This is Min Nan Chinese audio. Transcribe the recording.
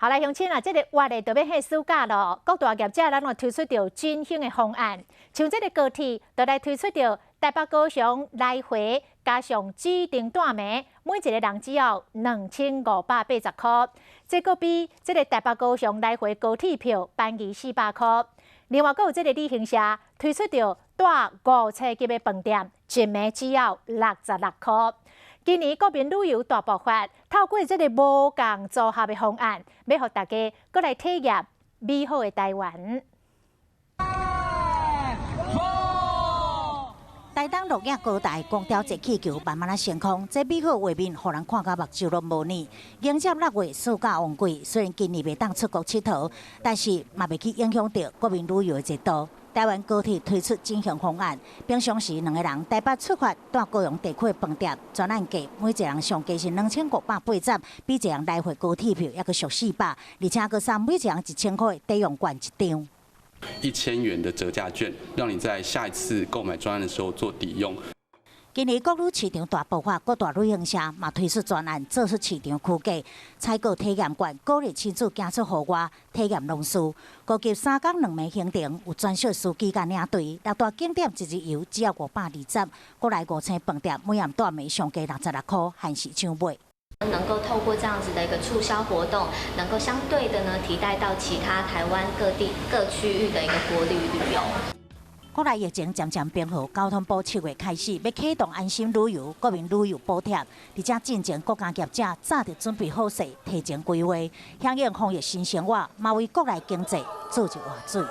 好來，鄉親啊，這个月咧就欲彼暑假囉，各大業者咱攏推出著振興的方案，像這个高鐵就來推出著台北高雄來回加上指定蹛暝，每一个人只要2580箍，這閣比這个台北高雄來回高鐵票便宜400箍。另外，閣有這个旅行社推出著蹛五星級的飯店，一暝只要66箍。今年國民旅遊大爆發，透過這个無仝組合的方案，欲予大家閣來體驗美好的台灣。台東鹿野高台光雕熱氣球慢慢仔升空，這美好畫面，予人看甲目睭攏無膩。迎接6月暑假旺季，雖然今年袂當出國𨑨迌，但是嘛袂去影響著國民旅遊的熱度。台灣高鐵推出振興方案，平常時兩个人台北出發蹛高雄地區的飯店，專案價每一個人上低是2580，比一個人來回高鐵票猶閣俗400，而且閣送每一個人1000塊抵用券一張。 1000元的折價券，讓你在下一次購買專案的時候做抵用。今年國旅市場大爆發，各大旅行社嘛推出專案，做出市場區隔，採購體驗券，鼓勵親子行出戶外體驗農事。高級3工2暝行程有專屬司機佮領隊，六大景點一日遊只要520，閣來五星飯店每暗蹛暝上低66箍，限時搶買。能夠透過這樣子的一個促銷活動，能夠相對的呢，替代到其他台灣各地各區域的一個國旅旅遊。國內疫情漸漸平和，交通部7月開始欲啟動安心旅遊、國民旅遊補貼，而且進前國家業者早就準備好勢，提前規劃，響應防疫新生活，嘛為國內經濟做一碗水。